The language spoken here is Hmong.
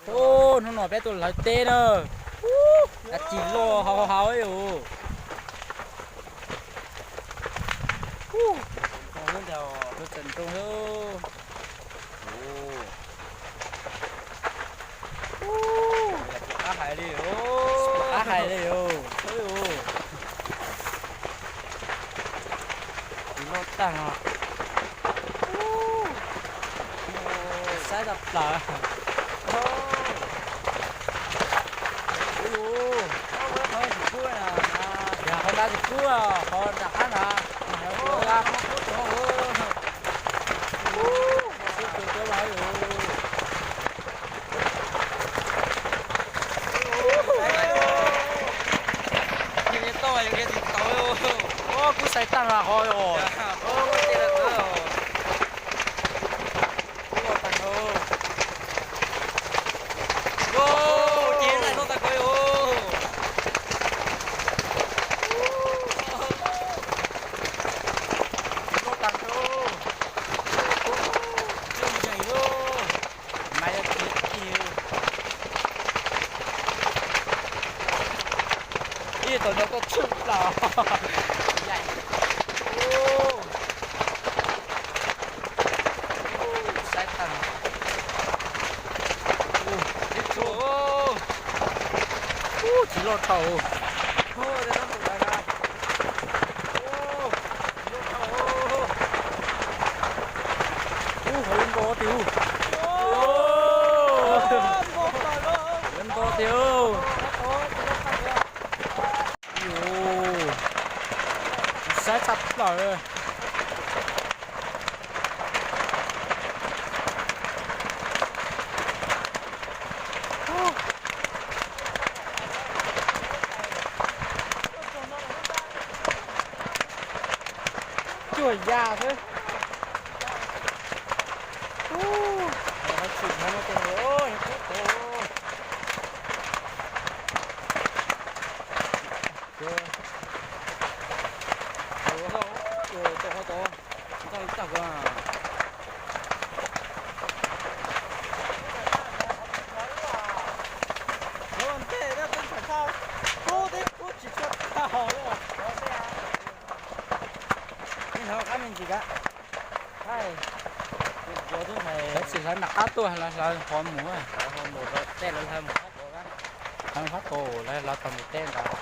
Hnub no peb tuaj lawv teb na. Dab tsi loj hau hau ib yus. Tuaj txawm nroog. Qab hais li os. Qab hais li os. Tsis loj tag os. Saib tag plaws. Yog qhov nrad tsis kub, qhov nram qab ntag. Kub xaiv tag qhov os. Mas yog tsis ib tau nrog koj tshwm plaws. Saib tag. Tib txhua. Tsis loj dhau. Ub, hauv lub npo tiag. Lub npo tiag. Saib tshaj plaws. Cuag ya xwb. Lawv tsis hlawv nram qab tuaj, lawv hlawv qhov mus. Lawv hlawv qhov mus, lawv hlawv tau ntug teb ntawd.